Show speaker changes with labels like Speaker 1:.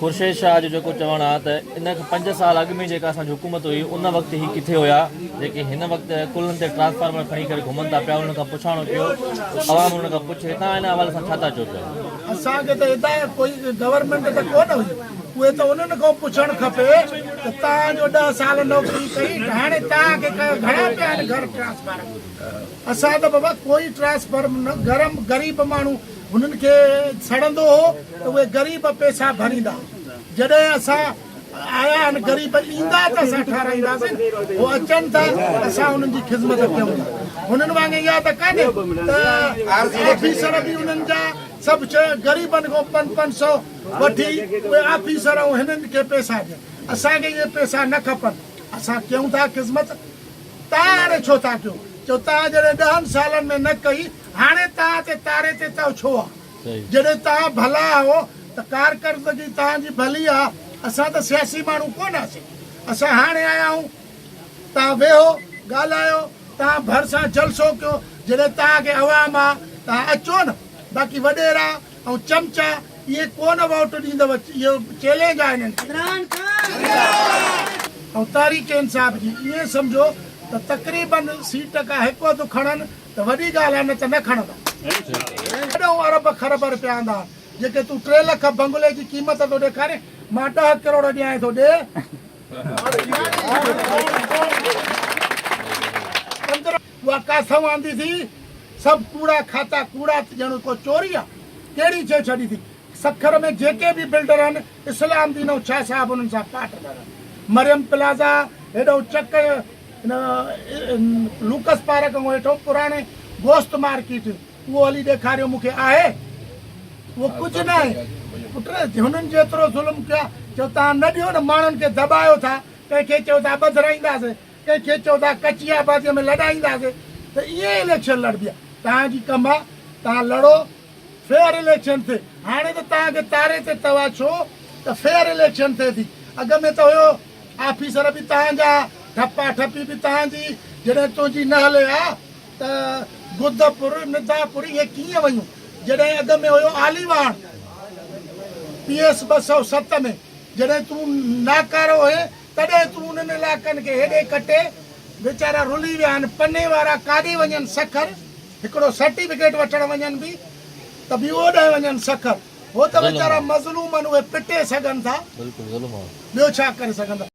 Speaker 1: خورشيد شاهه جو جيڪو چوڻ آهي ته ان کان 5 سال اڳ ۾ جيڪا اسان جي حڪومت هئي ان وقت هي ڪٿي هيا جيڪي هن وقت ڪلهن تي ٽرانسفارمر کڻي ڪري گهمن ٿا پيا انهن کان پڇاڻو ڪيو عوام انهن کان پڇي تان ان حوالي سان ڇا ٿا چئو پيا؟
Speaker 2: اسان کي ته هدايت ڪوئي گورنمينٽ ته ڪونه هئي اهي ته انهن کان پڇڻ کپي ته تان جو 10 سال نوڪري ڪئي هاڻي تان کي گهڻا پيا آهن گهر ٽرانسفارم اسان ته بابا ڪوئي ٽرانسفارم نه گرم غريب ماڻهو هنن کي سڙندو هو ته اهي غريب پئسا ڀريندا. جڏهن اسان آيا آهن غريب ايندا ته اسان ٺهرائينداسين. هو اچن ٿا اسان انهن جي خذمت ڪيون ٿا. هنن وانگي اها ته ڪانهي ته آفيسر به انهن جا سڀ شيء غريبن کان پنج پنج سو وٺي اهي آفيسر ۽ هنن کي پئسا ڏين. اسان کي اهي پئسا نه کپن. اسان ڪيون ٿا خذمت. تان هاڻي ڇو ٿا ڪيو؟ چئو تان جڏهن ڏهن سالن ۾ نه ڪئي هاڻي توهان تي تاري تي تئو ڇو آ؟ جڏهن توهان ڀلا آهو ته ڪارڪردگي توهان جي ڀلي آ، اسان ته سياسي ماڻهو ڪونه آسين، اسان هاڻي آيا آهيون، توهان ويهو، ڳالهايو، توهان ڀرسان جلسو ڪيو، جڏهن توهان کي عوام آ توهان اچو نه، باقي وڏيرا ۽ چمچا اهي ڪونه ووٽ ڏيندو، اهو چئلينج آ هنن کي. ۽ تحريڪ انصاف جي ائين سمجهو ته تقريبن سيٽ ڪا هڪ اڌ کڻن ته وڏي ڳالهه آهي نه ته نه کڻندا. ڪڏهن ارب کرب رپيا آندا آهن جيڪي تون 3 لک بنگلي جي قيمت ٿو ڏيکارين مان 10 ڪروڙ ڏيانء ٿو ڏي. 15 اها ڪاٿئون آندي ٿي سڀ ڪوڙا کاتا ڪوڙا ڄڻ ڪو چوري آ ڪهڙي شيء ڇڏي ٿي سکر ۾ جيڪي به بلڊر آهن اسلام دين ۽ شاهه صاحب انهن سان پارٽنر آهن مريم پلازا هيڏئون چڪ هن لوڪس پارڪ کان هيٺو پراڻي گوشت مارڪيٽ اهو هلي ڏيکاريو مون کي آهي اهو ڪجهه نه آهي پٽ هنن جيترو ظلم ڪيا چئو تان نه ڏيو نه ماڻهن کي دٻايو ٿا ڪنهن کي چئو ٿا ٻڌرائينداسين ڪنهن کي چئو ٿا ڪچي آبادي ۾ لڏائينداسين ته ائين اليڪشن لڙبي آهي تان جي ڪم آ تان لڙو فيئر اليڪشن ٿئي هاڻي ته توهان کي تاري تي توا ڇو ته فيئر اليڪشن ٿئي ٿي اڳ ۾ ته هيو آفيسر به توهان جا ٺپا ٺپي به توهان جي جڏهن تنهنجي نه هلي ها ته گدپور نداپور اهي ڪيئن ويون جڏهن اڳ ۾ هيو عاليواڻ پي ايس 207 ۾ جڏهن تون ناڪارو هئين تڏهن تون انهن علائقن کي هيڏي ڪٽي ويچارا رلي ويا آهن پني وارا ڪاڏي وڃن سکر هڪڙو سرٽيفڪيٽ وٺڻ وڃن به ته به اوڏانهن وڃن سکر. هو ته ويچارا مظلوم آهن اهي پٽي سگهن ٿا ٻيو ڇا ڪري سگهن ٿا.